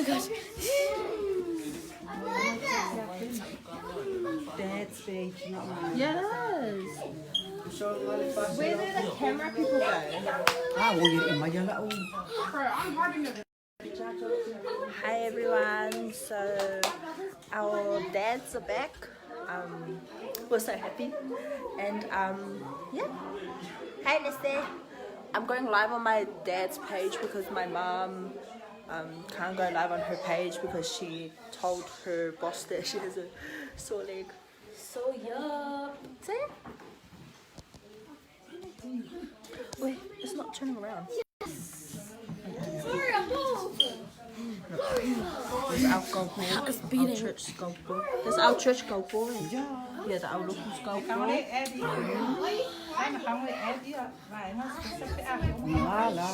my gosh. Dad's page, not mine. Yes. Where do the camera people go? Ah, o i mai ala o. Hi everyone. So our dads are back. Um, we're so happy, and um, yeah. Hi Nessie. I'm going live on my dad's page because my mom um, can't go live on her page because she told her boss that she has a sore leg. So yup. Say it. Wait, it's not turning around. Gloria, move. There's our golf ball. It's beating. Our church golf ball. There's our church golf ball. Yeah. Yeah, the our local golf ball. Wala.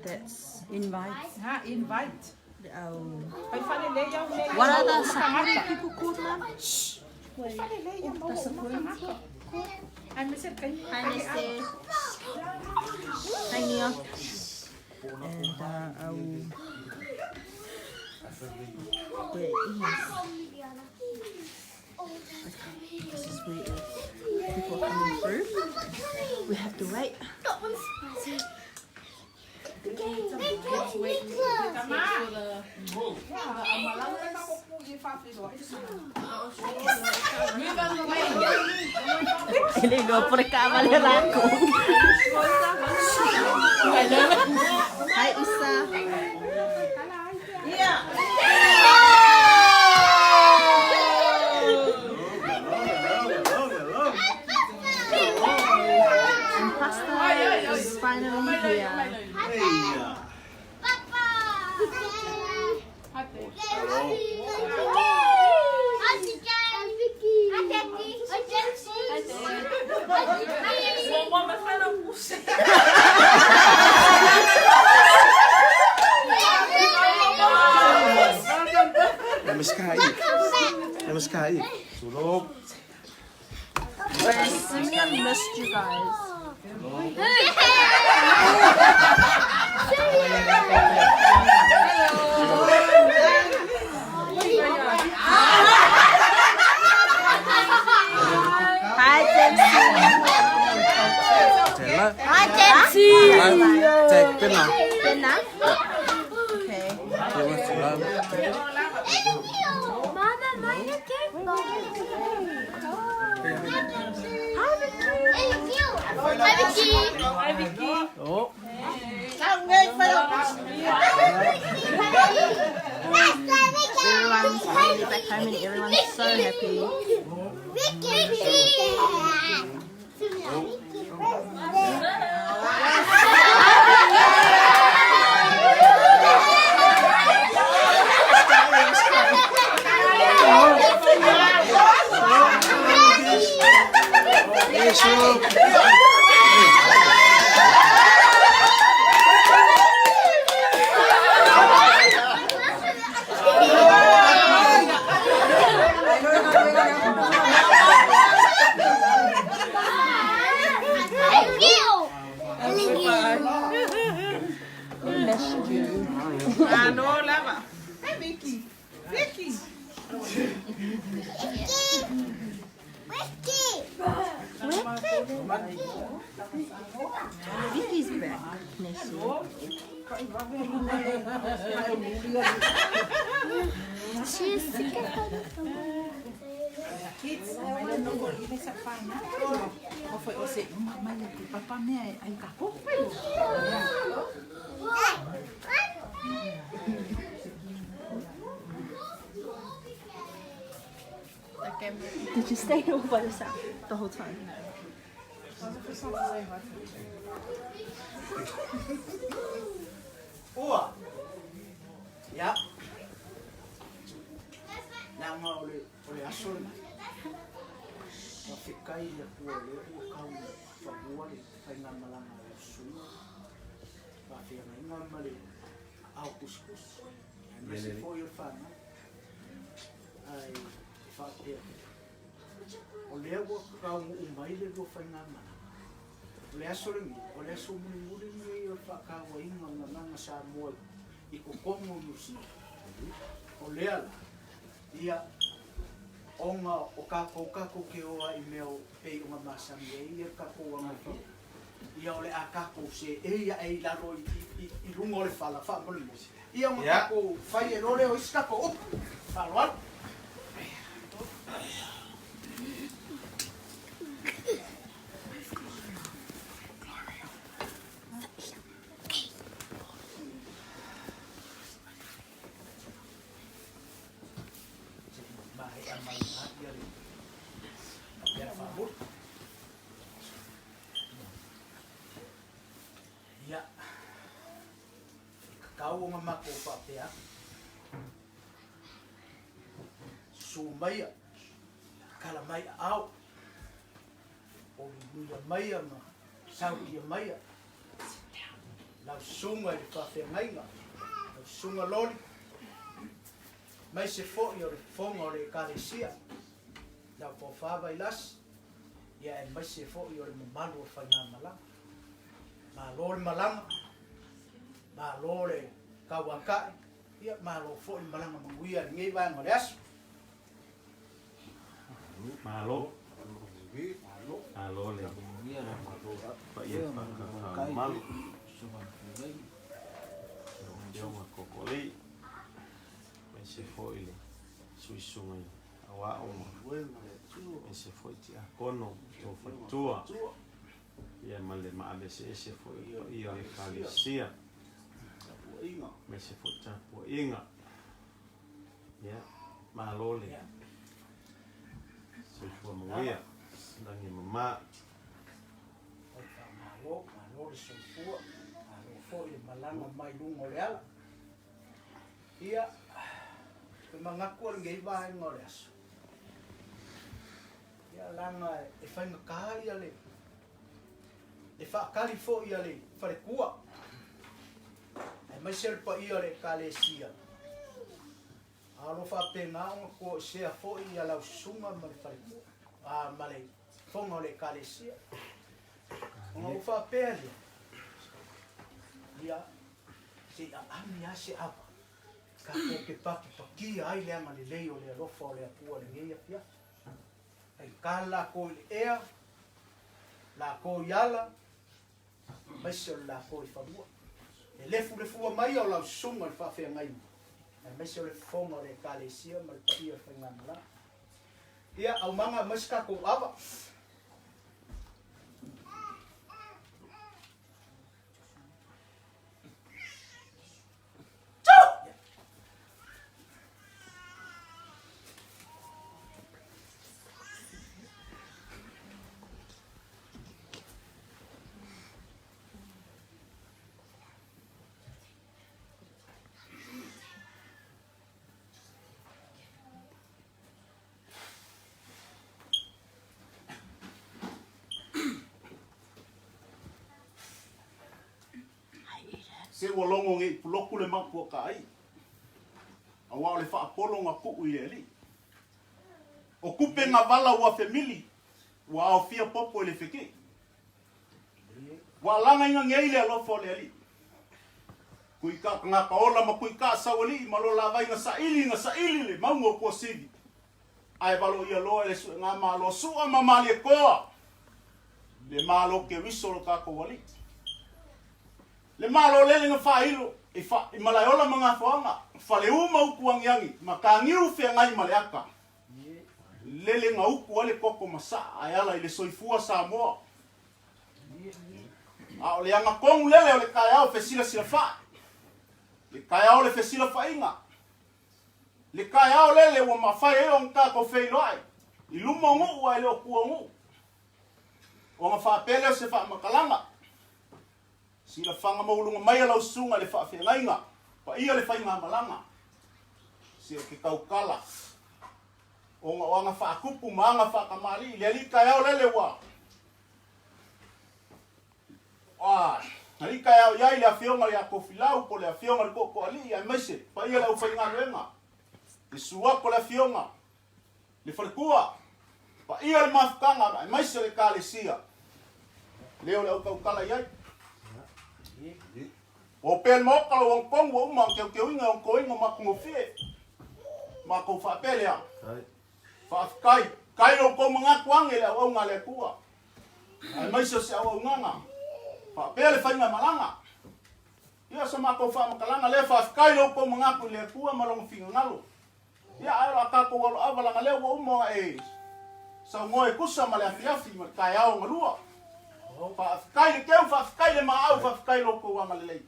That's Invite. Ha, invite. our. Pai falelei au nei. What are the Sahara people called, Mum? Falelei au The Sahuran? Ai me se kai. Hi, Nessie. Hi, Nia. And our. Where is? This is where people are coming through. We have to wait. That one's Ele go por cá, vale lá. Hi, Isa. And pasta is finally here. Namaskar. Namaskar. Sulog. Simeon missed you guys. Hi, Dempsey. Tela. Hi, Dempsey. Tek pena. Pena? Okay. Tela tela. Mama, mine Hi, Vicky. Hi, Vicky. Oh. Everyone's finally back home and everyone's so happy. Eh, sulog. Missed you. Ah, no, lava. Hi, Vicky. Vicky. Vicky's back. Nessie. She's sick Kids, mai le no i me sa fa na. O foi o se mai le papa me ai ka po. Did you stay all by yourself the whole time? Ua. Ya. Nanga o le o le aso le. Wa whikai le pua le ua kau whamua le whainga malanga o sua. Wa whianga inga ma le ao kuskus. Me se foi o whana. Ai, e whaatea. O lea ua kau nguu mai le lua whainga mana. O le aso lengi, o le aso muli muli nei o le whakawa inga o ngā manga Samoa. i totonu o Niu Sila. O lea la, ia, ona o tatou, tatou te o lava i mea o pei ona masani ai le tatou agaifa, ia o le a tatou seei ae i lalo i, i, i luga o le fala faamolemole, ia ona tatou fai ai loa lea o isi tatou upu. Faaaloalo. Maea mai ia le mea faamuli. Ia, e tatau ona matou faapea atu. Susu maia, kala mai aao, Olimuia maia ma sautia maia lau susuga i le faafeagaiga, lau susuga Loli, maise foi o le fofoga o le Ekalesia, lau Tofa Vailasi, ia aemaise foi o le mamalu o le faigamalaga. Malo le malaga, malo le tauata'i, ia malo foi le malaga manuia i lenei vaega o le aso. Malo. Malo le paia faamamalu. Lau Afioga Kokolei, aemaise foi le suisuga i Auao ma aemaise foi Tiakono ma Tofatua, ia ma le maaveseese foi o le paia o le Ekalesia, aemaise foi tapuaiga. Ia, malo le soifua manuia, lagi e mama. Oi faamalo, malo le soifua, malo foi le malaga mai luga o le ala. Ia, e manatu o lenei vaega o le aso, ia leaga e faigata ia le le faatali foi a le faletua, aemaise le paia o le Ekalesia, a o lo o faapena ona toesea foi ia lau susuga ma le faletua, a, ma le fofoga o le Ekalesia. Ona ou faapea lea, ia, se i aami lava se ava, tatou te patipatia ai le agalelei o le alofa o le Atua i lenei afiafi. Faigata le latou i le ea, latou i ala, aemaise o le latou i fanua. E lefulefua mai o lau susuga i le faafeagaiga, aemaise o le fofoga o le Ekalesia ma le paia o le faigamalaga. Ia, aumaga aumai se tatou ava. Se ua logo nge i puloku le mapuakaaii, aua o le faapolo na kuu i le alii. O kupe na vala ua femili, ua aofia popo i le fekei. Ua alagaina ngei le alofa o le alii. Kui ka kangaka ola ma kui ka saualii ma lo lavai na saili na saili le mauga o Tuasivi. Ae valoia loa e le suega malo sua ma Malietoa le malo Keriso o lo tatou Alii. Le malo lele na faailo i, fa, i Malaeola ma Gafoaga, Faleu ma upu agiagi, ma Tagiu feagai ma le ata. Lele na upu ai le koko ma saa e ala i le soifua Samoa. A o le agatonu lele o le taeao fesilasilafai, le taeao o le fesilafaiga, Le taeao lele ua mafai ai ona tatou feiloai i luma o nuu ae le o tua o nuu. Ona faapea lea o se faamatalaga, Silafaga maualuga mai a lau susuga i le faafeagaiga paia le faigamalaga, se o ke tautala ona o aga faatupu ma aga faatamalii le alii taeao lele ua Ua alii taeao i ai le Afioga ia Tofilau po o le Afioga i le Tootooalii aemaise paia le aufaigaluega, le susu atu o le Afioga, le faletua, paia le mafutaga aemaise le Ekalesia. Lea o le au tautala i ai. Ua opea i le maoka lau agatonu ua uma ona teuteuina e ona toeaina matagofie. Matou faapea lea, Faafetai, kai lo outou manatu ane i le auauna a le Atua, aemaise o se auaunaga faapea le faigamalaga. Ia o se matou faamatalaga lea, faafetai lo outou manatu i le Atua ma Lona finagalo. Ia, ae o le a tatou aloava leaga lea ua uma ona e saunoa e tusa ma le afiafi ma le taeao ona lua. Faafetai le teu, faafetai le maau, faafetai lo outou agalelei.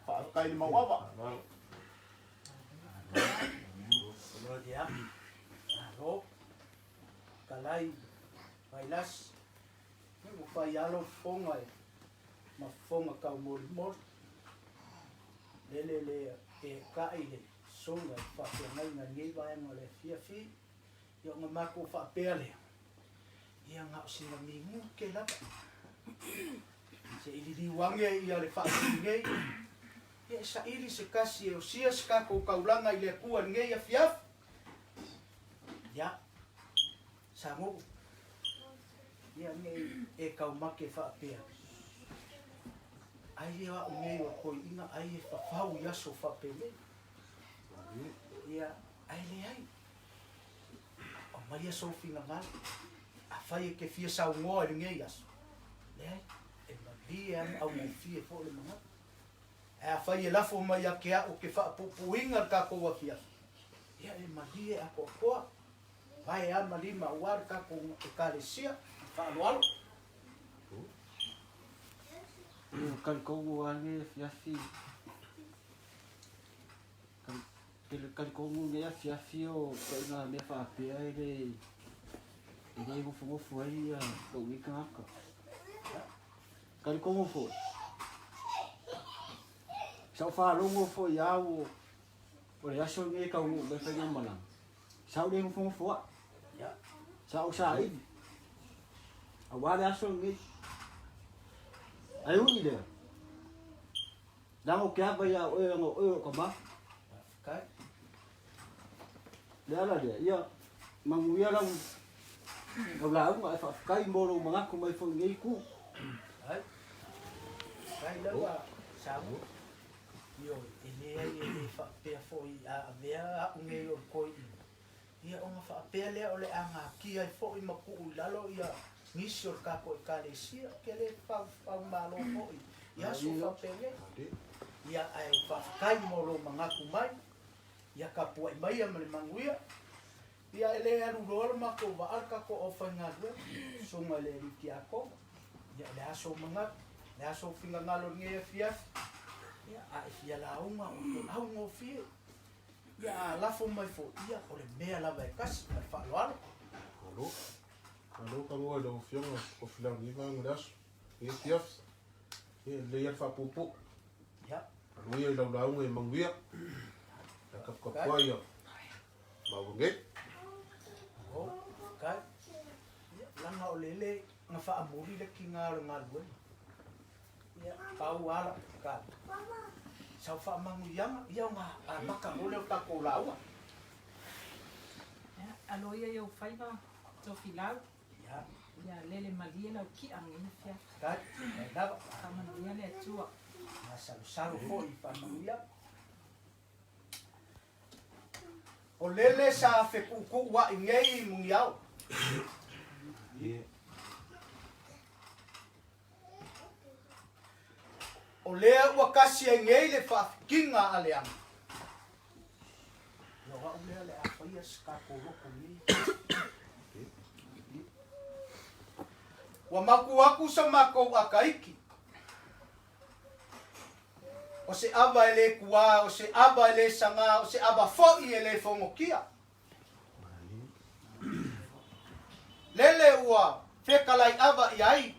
Faafetai le mauava. Ia, malo. Kalai, Vailasi, ua fai alo fofoga e ma fofoga taumolimoli. Lele le e kai le Susuga i le faafeagaiga i lenei vaega o le afiafi, ia ona matou faapea lea, ia na o sina minute lava, se i liliu ane ia le faasili nei, ia e saili se tasi e osia se tatou taulaga i le Atua i lenei afiafi. Ia, Samoa, ia ne i e taumate faapea, ai o a'u nei o le toeaina ai e fafau i aso faapenei. Ia, ae leai. Aumaia sou finagalo. Afai e te fia saunoa i lenei aso, leai, e malie lava ma augofie foi le manatu. Ae afai e lafo mai ia te a'u ke faapuupuuina le tatou afiafi, ia e malie atoatoa. Vae a ma lima aua le tatou Ekalesia ma faaaloalo. Talitonu lava lenei afiafi, talitonu lenei afiafi o ituaiga mea faapea e le e le nofonofo ai lou nei tagata. Talitonu foi, sa ou faalogo foi au o le aso lenei e taunuu mai faigamalaga. Sa ou le nofonofo ai. Sa ou saili. Aua le aso lenei. Ae ui i lea, leaga ou te ava ia oe leaga o oe o lou tama. Le ala lea, ia manuia lau lau lauga ae faafetai mo lou manatu mai foi i lenei itu. Faafetai lava Samu. Ioe, e leai e le faapea foi a avea a'u nei o le toeaina, ia ona faapea lea o le a gatia ai foi ma tuu i lalo ia nisi o le tatou Ekalesia, ou te le faufau malo foi i aso faapenei. Ia ae faafetai mo lou manatu mai, ia tapuai maia ma le manuia. Ia e le alu loa le matou vaa le tatou aufaigaluega, susuga i le Alii Tiakono. Ia o le a sou manatu, o le a sou finagalo i lenei afiafi? Ia a e fia lauga o te augofie. Ia a lafo mai foi, ia o le mea lava e tasi ma le faaaloalo. Malo. Malo kaloa i lau Afioga Tofilau i lenei vaega o le aso, lenei afiafi. Ia e lelei lava le faapuupuu. Ia. Alu ia i lau lauga ia manuia. Ia taputapuai ia maua nei. Malo, faafetai. Ia, leaga o lele na faamuli le tiga o le galuega. Ia, pau lava lau tatalo, sau faamanuiaga, ia ona amata loa lea o tatou lauga. Ia, alo ia i ou faiva, Tofilau. Ia. Ia lele malie lau ki'a lenei afiafi. Faafetai, faafetai lava. Faamanuia le Atua. Masalosalo foi i faamanuiaga. O lele sa fekuukuuaʻi nei i Muniao. O lea ua kasi ai nei le faafikiga a Leaga. Ia o a'u lea o le a faia se tatou loto nei. Ua mapu aku sa makou akaiki. O se ava e le kuā, o se ava e le sagā, o se ava foʻi e le fogotia. Lele ua fekalaiʻava ʻia ai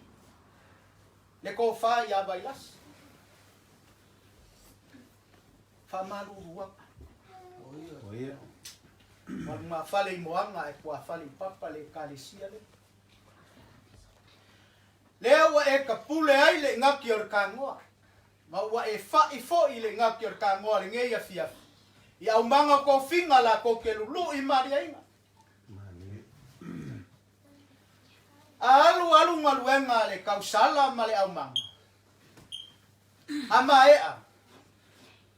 le tofa iā Vailasi. Faamalulu atu. Ua lumafale i moaga ae tuafale i papa le Ekalesia lea. Lea ua e tapule ai le igaki o le Kanoa, ma ua e faʻi foi le igaki o le Kanoa lenei afiafi, i aumaga o tofiga latou te luluʻi maliaina. A alu alu galuega a le tausala ma le aumaga. A maea,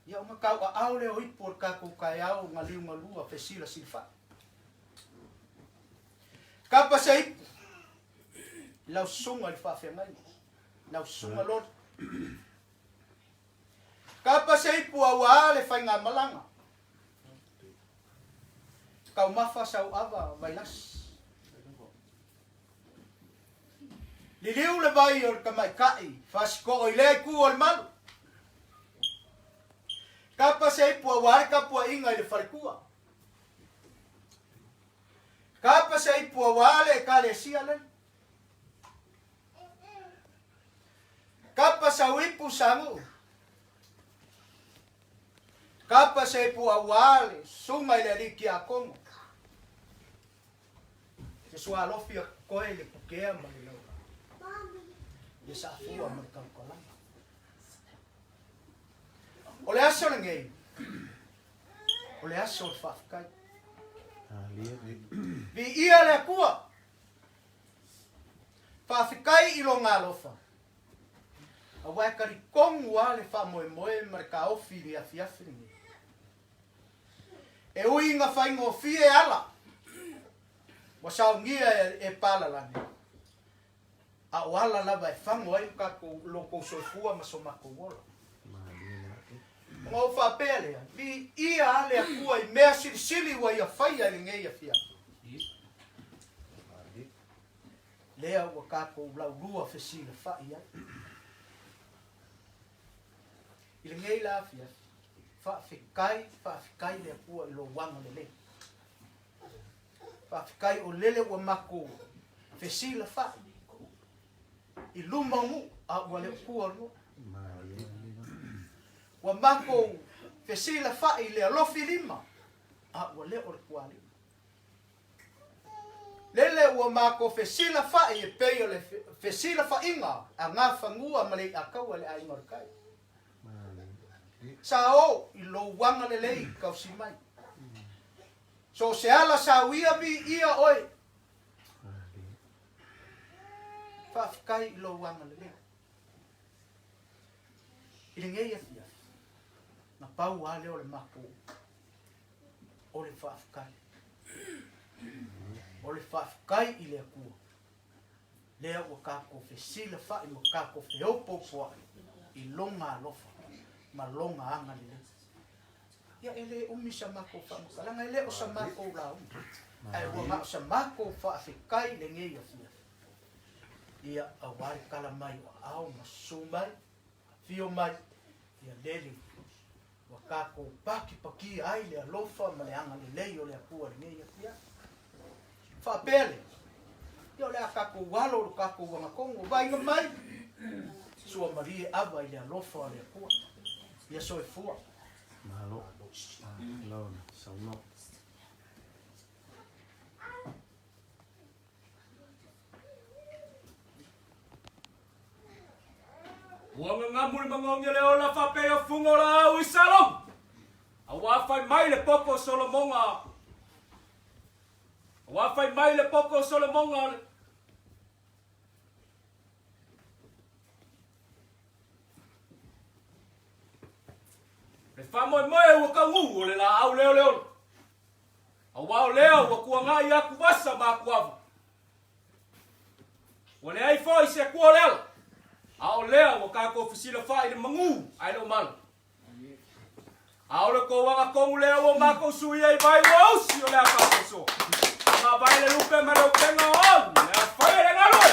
ia ona tauaao lea o ipu o le tatou taeao galiugalua fesilasilafai. Kapa se ipu i lau susuga i le faafeagaiga, lau susuga Loli. Kapa se ipu auā le faigamalaga. Taumafa sauava vailasi. Liliu le vai o le tamaitai fasiko'o i lea itu o le malu. Tapa se ipu auā le tapuaiga i le faletua. Tapa se ipu auā le Ekalesia lele. Tapa sau ipu sagu'u. Tapa se ipu auā le susuga i le alii tiakono. Se sualofi a koe le pukea ma le laulaa. Ia saafua ma le taukalaga. O le aso lenei, o le aso o le faafetai. Viia le Atua. Faafetai i lona alofa. Aua e talitonu lava le faamoemoe ma le taofi i le afiafi lenei. E ui ina faigofie ala ua saunia e palalagi, a o ala lava e fago ai lo tou soifua ma so matou ola. Ona ou faapea lea, viia lava le Atua i mea silisili ua Ia faia i lenei afiafi. Lea ua tatou laulua fesilafai ai. I lenei la afiafi, faafetai, faafetai le Atua i lou agalelei. Faafetai o lele ua matou fesilafai i luma o nuu a ua le o tua o le nuu. Ua matou fesilafai i le alofi lima a ua le o le tualima. Lele ua matou fesilafai e pei o le fesilafaiga a Gafanua ma Lei'ataua i le aiga o le tai. Sa o i lou agalelei tausi mai. So o se ala sa uia viia oe. Faafetai i lou agalelei. I lenei afiafi, na pau lava lea o le matou o le faafetai. O le faafetai i le Atua, lea ua tatou fesilafai ma tatou feopoopoai i Lona alofa ma Lona agalelei. Ia, e le umi sa matou faamatalaga, e le o sa matou lauga, ae ua na o sa matou faafetai i lenei afiafi. Ia, aua le tala mai o aao ma susu mai, afio mai, ia lele Ua tatou pakipakia ai le alofa ma le agalelei o le Atua i lenei afiafi. Faapea lea, ia o le a tatou alo lo tatou agatonu, vaaiga mai, suamalie ava i le alofa o le Atua. Ia soifua. Malo. Malo saunoa. Ua gagamu le magogi o le ola faapea o fuga o laau i Salogo, Aua fai mai le poko o Solomoga, Aua fai mai le poko o Solomoga, o le Le faamoemoe ua taugū o le laau lea o le ola, Aua o lea ua tuanai aku vasa ma aku ava. Ua leai foi se akua o le ala, a o lea ua tatou fesilafa'i i le magū ae le o malo. A o le tou agatonu lea ua matou suia i vai ua usi o le a tatou soa. A mavae le lupe ma le upega o au, le a faia le galue.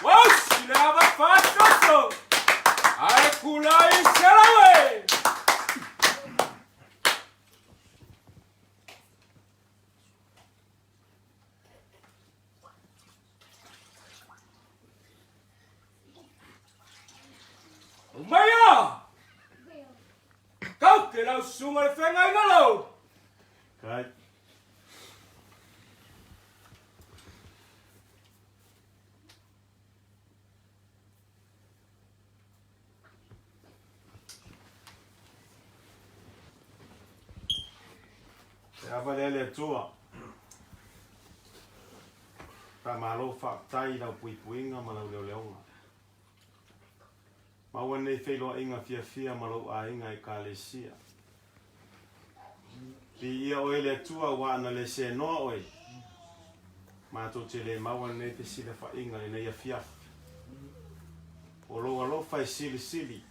Ua usi le ava faasoso, ae kulai selaue. Umaia! Kau ke lau susuga le feagaiga lau. Kai. Te ava lea le Atua. Faamalo faafetai i lau puipuiga ma lau leoleoga. Maua lenei feiloaiga fiafia ma lou aiga Ekalesia. Viia oe le Atua aua ana le senoa oe, matou te le maua lenei fesilafaiga i lenei afiafi. O lou alofa e silisili,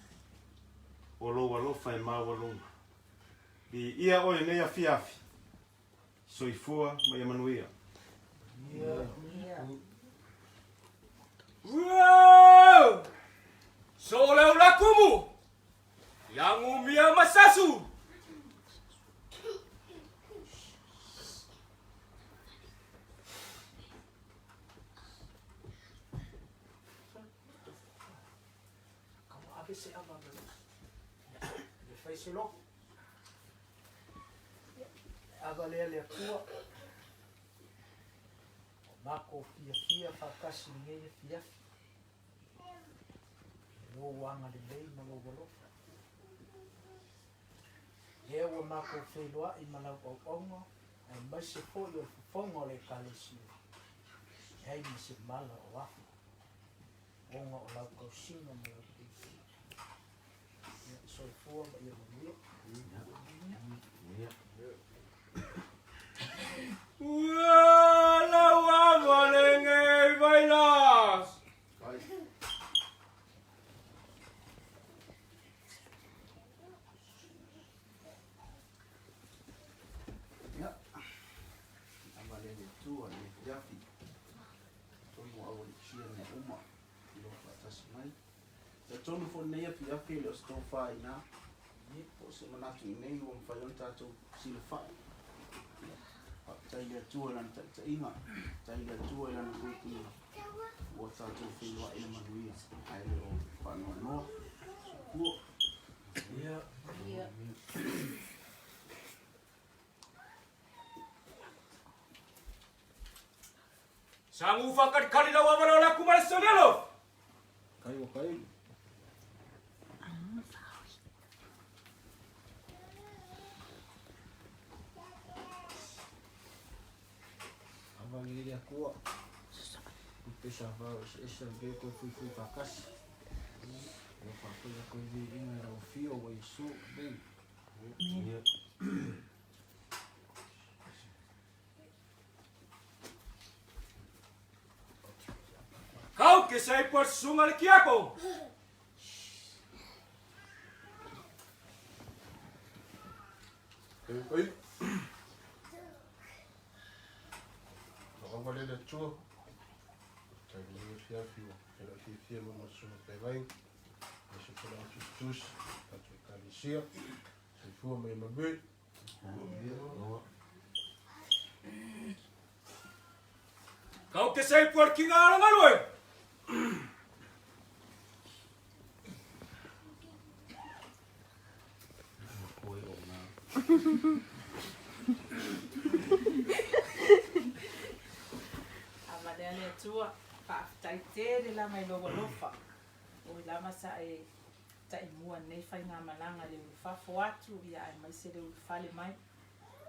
o lou alofa e maualuga. Viia oe i lenei afiafi. Soifua ma ia manuia. Uau! So le ula kumu! Yang umia masasu! Ave se ava le fai se loku. Ava lea le Atua. O mako fiafia faatasi i lenei afiafi. I lou agalelei ma lou alofa. Lea ua matou feiloai ma lau auauna, aemaise foi o le fofoga o le Ekalesia, e leai ma se mala o afa, ona o lau tausiga ma lau puipuiga. Ia, soifua ma ia manuia. Ua lau ava lenei vailas. Ia, ava le le Atua i le afiafi, tonu aualisia mea uma i lou faatasi mai. Talitonu foi lenei afiafi e le o se tofa i ina, po o se manatu i inei ua mafai ona tatou silafai. Ia, faafetai i le Atua i Lana taitaiga, faafetai i le Atua i Lana puipuiga, ua tatou feiloai i le manuia, ae le o faanoanoa. Soifua. Ia. Sangu whakalikali lau ava leo laku ma le sonelo. Kai o kai. Ava le le Atua. Upe sa va o se esa ve ko fui fui whakasi. O whakoi ko i inga rau fio o Isu. Amen. Kau ke sai por sunga le kiako. Oi. Ava le le Atua. Tai le fiafi o e lo fiafia mo ma sunga pe vai. E se pela o tusi tatou ekalesia. Soifua ma ia manuia. Kau ke sei puar ki ngā rangalue. Ava lea le Atua, faafetai tele lava i lou alofa. Oi lava sa e taimua lenei faigamalaga i le ulufafo atu ia aemaise le ulufale mai.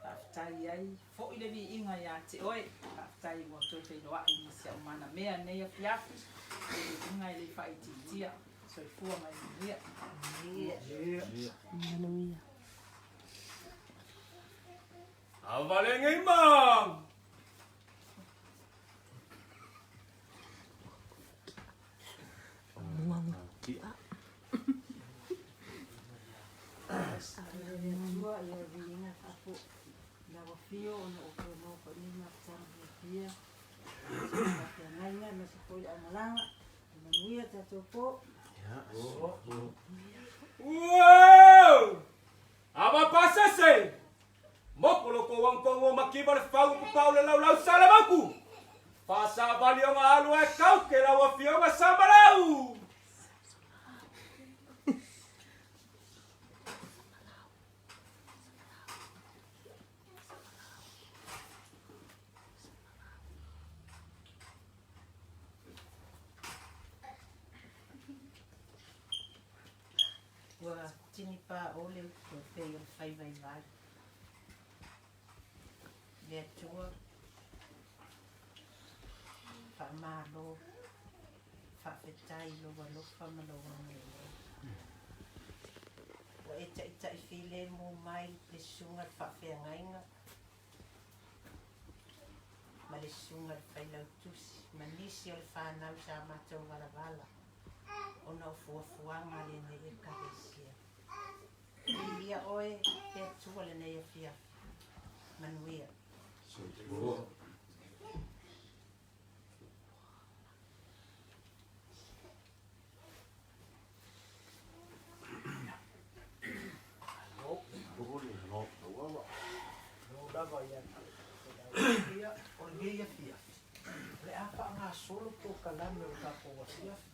Faafetai ai foi le viiga ia te oe. Faafetai ua toe feiloai ma si au manamea i lenei afiafi. Le viiga e le faaitiitia. Soifua ma ia manuia. Manuia. Ava lenei mang. Atua ia viiga faafo'i lau afio ona ou toe maua foi lenei mafutaga fiafia i faafeagaiga aemaise foi le aumalaga. Ia manuia tatou po. Uou! Ava pasese! Moko loko wang kongo makiva le fau papau le laulau salamauku. Fasavali o nga alu e kau ke lau afioga Samalau. Ua tinipa ʻole ua pei o le fai vaivai. Le Atua. Faamalo, faafetai i lou alofa ma lou agalelei. Ua e taʻitaʻi filemu mai le susuga i le faafeagaiga ma le susuga i le failautusi ma nisi o le fanau sa matou valavala ona o fuafuaga a lenei Ekalesia. Viia oe e Atua lenei afiafi. Manuia. Soifua. Ia, o lenei afiafi, o le a faagasolo polokalame o le tatou afiafi.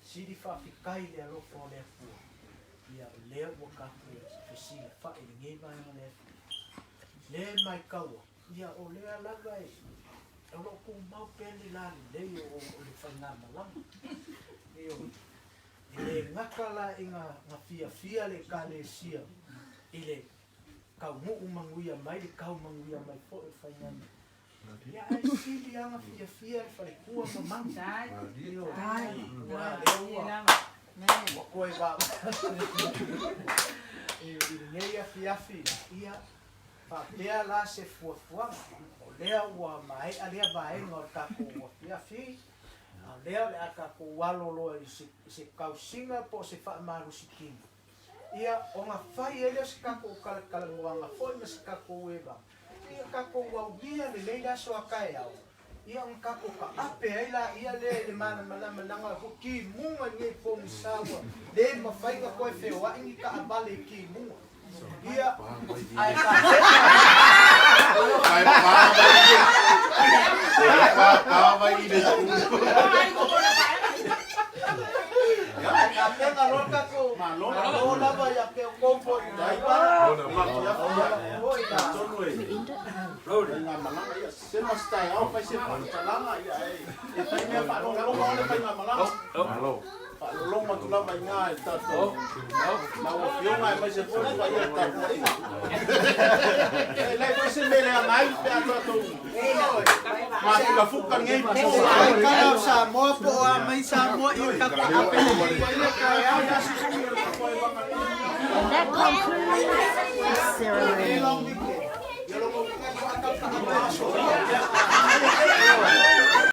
Sili faafetai i le alofa o le Atua, ia o lea ua tatou fesilafai i lenei vaega o le afiafi. Le maitaua, ia o lea lava e o lo o tumau pea le lalelei o le faigamalaga. Ioe. E le gata la ina fiafia le Ekalesia i le taunuu manuia mai, le tau manuia mai foi o le faigamalaga, ia ae sili lava ona fiafia le faletua ma manu. Ioe. Aua o lea ua toe vaavaai i lenei afiafi, ia faapea la se fuafuaga, o lea ua maea lea vaega o le tatou afiafi, a o lea o le a tatou alo loa i se tausiga po o se faamalositino, ia ona fai ai lea o se tatou talatalanoaga foi ma se tatou evaga, ia tatou aulia lelei le aso a taeao, ia ona tatou taape ai laia lea i le malamalama leaga ua timuga i lenei pogisa ua le mafai ona toe feoai ni taavale i timuga. Ia, ae tapena loa le tatou Malo lava ia te outou foi i Faalologo atu lava i ina i le tatou lau Afioga aemaise foi le paia o le tapuaiga. E leai foi se mea leaga ai pe a tatou mafukafuka lenei po. Ai kala o Samoa po o a mai Samoa i o tatou ape lelei ai le taeao le aso. And that concludes the ceremony.